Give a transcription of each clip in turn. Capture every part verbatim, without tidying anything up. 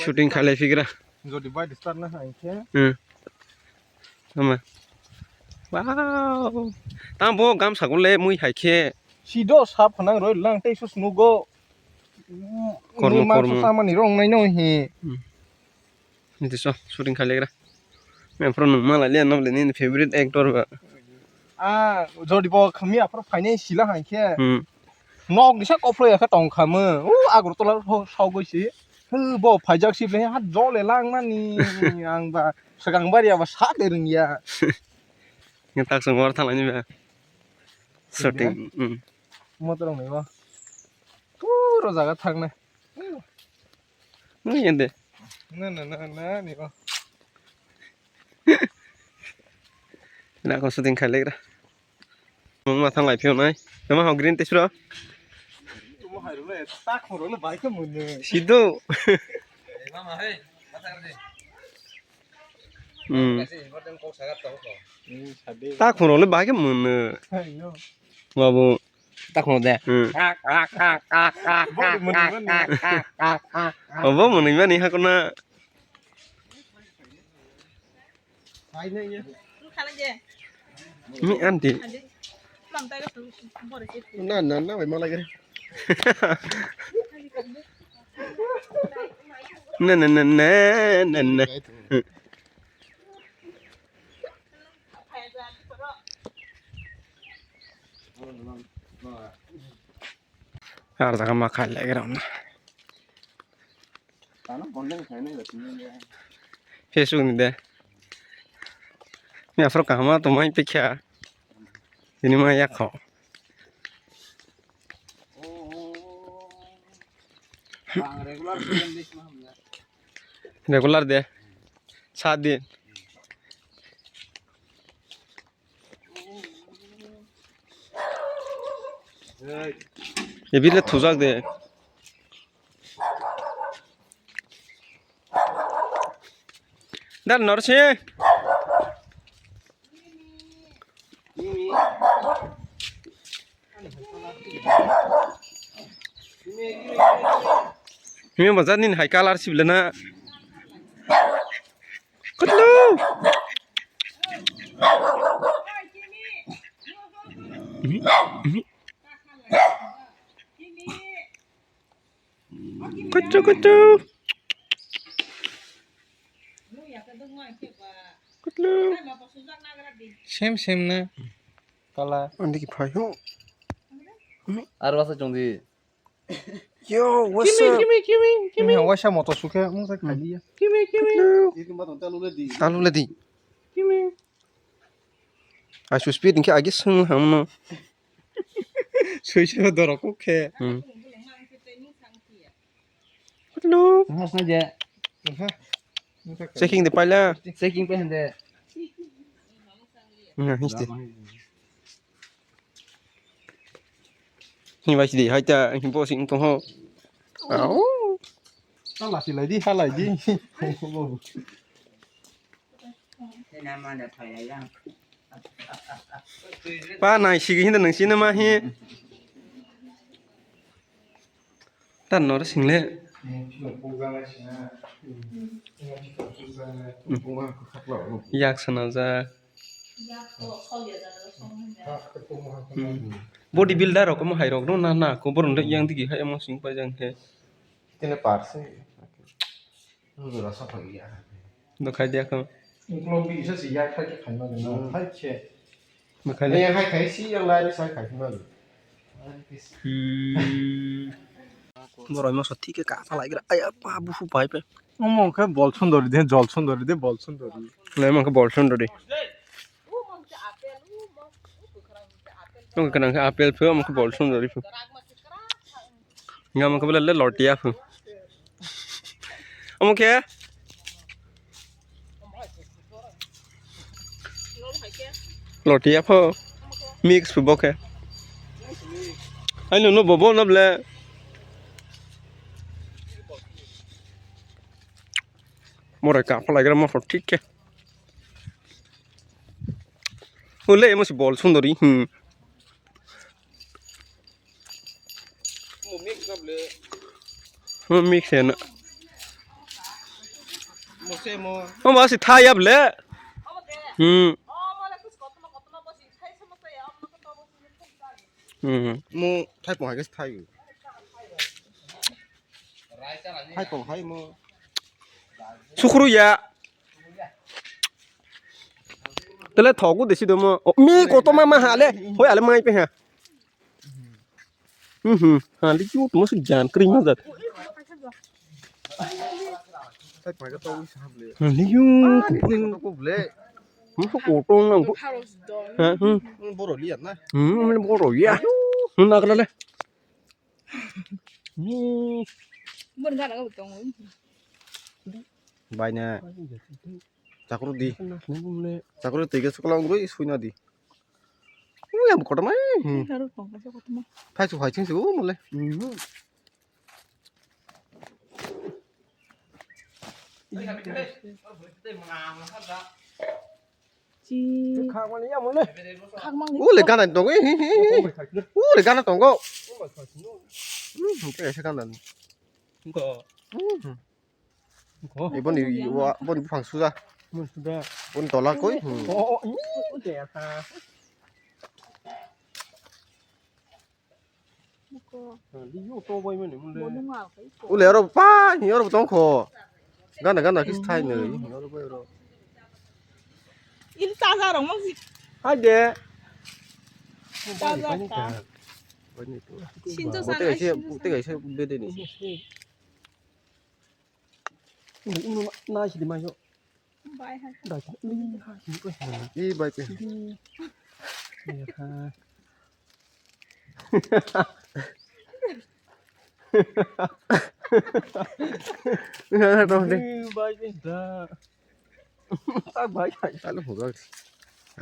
Shooting khailai phigra. Jodi bai start na hai khe. Hmm. Tama. Wow. Tamo bo gamsa gole mui hai khe. Sido sap hanang roi lang tei sus nugo. Kormo, mui ma kormo. Samani rong nai no hi. Hmm. Niti so shooting khailaigra. Mepro nung mala le no le nini favorite actor ba. Ah, jodi bo khami aphro phainai sila hai khe. Hmm. Nok ni sa kophlo ya khe tong kha mo. U Agartala ro sogoi si. Hu bo phaijak si le ha jole lang mani ang ba swkang bar ya ba sa de rung ya. Ngi tak sung war thalani ba. Shooting. Hmm. Motor rong ni bo. Puro jaga thang na. Nui yende. Na, na, na, na, ni o. Na ko shooting khai legra. Mung ma thang lai phio nai. Nama ho green te sura. Tumo hai rule, ta khoro le bai ke mun. Sido. Mama hai, mata kar de. Hmm. Kasi important kok sagat tong ko. Hmm, sadi. Ta khoro le bai ke mun. Ayo. Babu. Ta khoro de. Hmm. Kak, kak, kak, kak, kak, kak, kak, kak, kak, kak, kak. Obo mwnwi mani hakuna. Mi anti. Na, na, na, bai malai gari. Na, na, na, na, na, na. Ar jaga ma khai lai gram na. Facebook ni de. Mi afro kahama to mai pikha. Ini ma yak kho. Regular de. Saat din. Ebile thujak de. Dar norsi. Mimi bazar nin hai color sibilana. Kutlu. Kutu, kutu. Kutu. Same, same na. Kala. Andi ki phai ho. Ar wasa chungdi. Yo, what's up? Kimi, kimi, kimi, kimi. Waisa moto suke, mung sa khali ya. Kimi, kimi. Kutu. Talu le di. Kimi. Aisu speed hingke agi sung hamno. Suisa dorok khe. Hmm. Hello. Checking de paila. Checking pe hande. Na histi. Ni bai sidi haita, ni bo sing tong ho. Au. Hala silai di, halai di. Pa nai sigi hinda nang sini ma hi. Tan nor single. Yak sana ja. Body builder rok mo hai rok no na na ko boron de yang digi hai mo sing pa jang he. Tene parse. Nujura sokha iya. Dokhai dia kho. Uklok bi isa si ya khai ke khai ma na khai che. Dokhai le. Ya khai khai si yang lai sai khai ma. Hmm. Borok masa thik khe ka phalai gra. Aya pa buhu pai pe. Omo khe bol sundori de, jol sundori de, bol sundori. Le mo khe bol sundori. Omo khe nang khe apple phu, omo khe bol sundori phu. Nga mo khe bole le lotia phu. Omo khe? Lotia pho. Mix pho bo khe. Ai no no bobo no ble. Morai ka phalai gra mo thik khe. Ole mo si bol sundori. Hmm. Mo mix na ble. Mo mix ya na. Omo asi thai ya bole. Hmm. Hmm. Mo thai pong hai ke thai. Hai tong hai mo. Sukru ya. Tele thogu desi domo. O, mi koto mama hale. Hoi ale mai pe ha. Mhm. Hale ju mo su jan kri ma jat. Hai pai ka to sa ble. Hale ju. Ko ble. Mo su koto nang ko. Ha, hmm. Boro liya na. Hmm, boro ya. Hmm, na kala le. Ni. Bon gana ga tongo. Baina. Chakru di. Chakru di ke sukla ungui suina di. Ui, am kotoma. Haro tong ka kotoma. Phai su phai ching su mole. Chi. Khakmani ya mole. Khakmang ni. Ule gana tongo. Ule gana tongo. Hmm, kaisa gana. Ko. Hmm. Ko. Ibon i wa bon phang suja. Mun suda. Bon tola koi. Hmm. Oh, oh, ini de ha. Ule oro pa, ni oro tong kho. Gana gana kis thai nei. Oro bai oro. Il taja rong masi. Hai de. Taja ka. Sinto sana. Bote kaisa, bote kaisa bede ni. Uno na si di mai so. Bai hai. Bai. Ih, hai, ih, bai pe. Ih, hai. Ih, bai pe da. Ah, bai hai. Alo hura.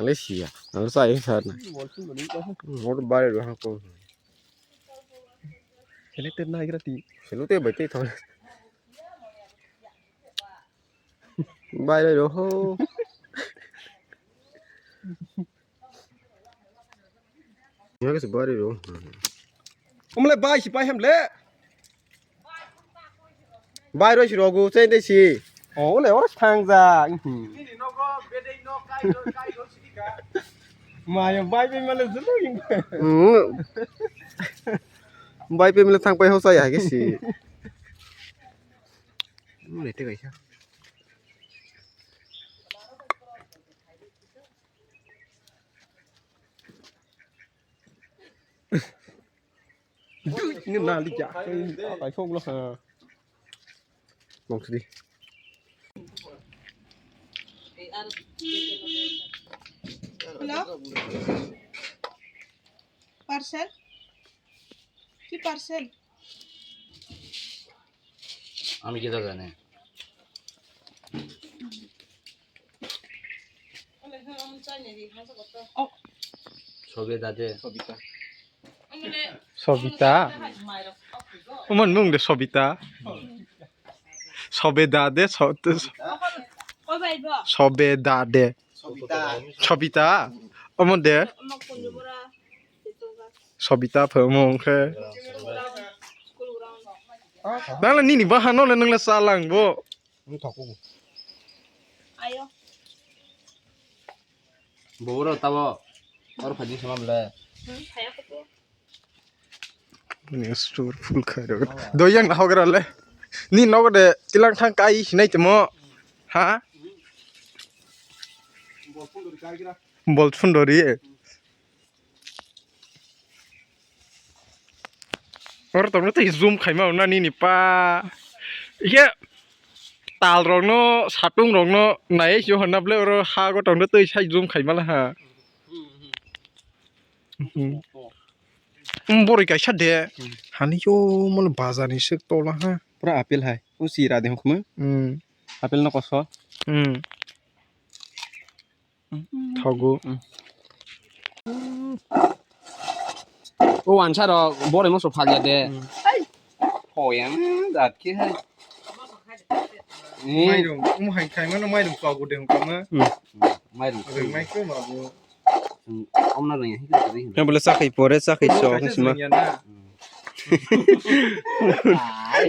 Ale siya. Alo sa ih sa na. Bol tu bol ni ka. Mor bare ro ha ko. Sele ter na igra ti. Sele te bai te thon. Bai lai ro ho. Nya ke se bai ro. Umle bai si pai hem le. Bai ro si rogu chen de si. Oh, le oro thang ja. Mayo bai bai male zulu. Bai bai male thang pai ho sa ya ke si. Mle te kaisa. Ni na li ja. Ai phong lo ha. Mong sidi. Hello? Parcel? Ki parcel? আমি কি জানি? সবে দাদে। Sobita. Omo nwng de Sobita. Sobeda de so-, Sobeda de. Sobita. Omo de. Sobita phe omo khe. Nang le nini bahano le nang le salang bo. Wng thok kubu. Ayo. Boboro tabo. Oro phajing sama bole. Hmm, kaya kutu. Ni store full khai rok. Doyang na hogra le. Ni nogo de tilang thang kai sinai temo. Ha? Bol phundori kai gira. Bol phundori. Oro tongno tei zoom khaima nani ni pa. Ike tal rokno, satung rokno nai sio honna ble oro ha go tongno tei sai zoom khaima la ha. Hmm. Um, boroi kaisa de. Hmm. Hani yo mole bazar ni sek tola ha. Pura apple hai. O si ra de hokma. Hmm. Apple no koso. Hmm. Thogo. O wansa rok bore moso phalya de. Hoyang jat khe hai. Mairung, um hai khai mano mairung chogu de hukama. Mairung. Rung mai khe ma bu. Omna rung ya hikri. Yang boleh sakai pore sakai so sima. Ai.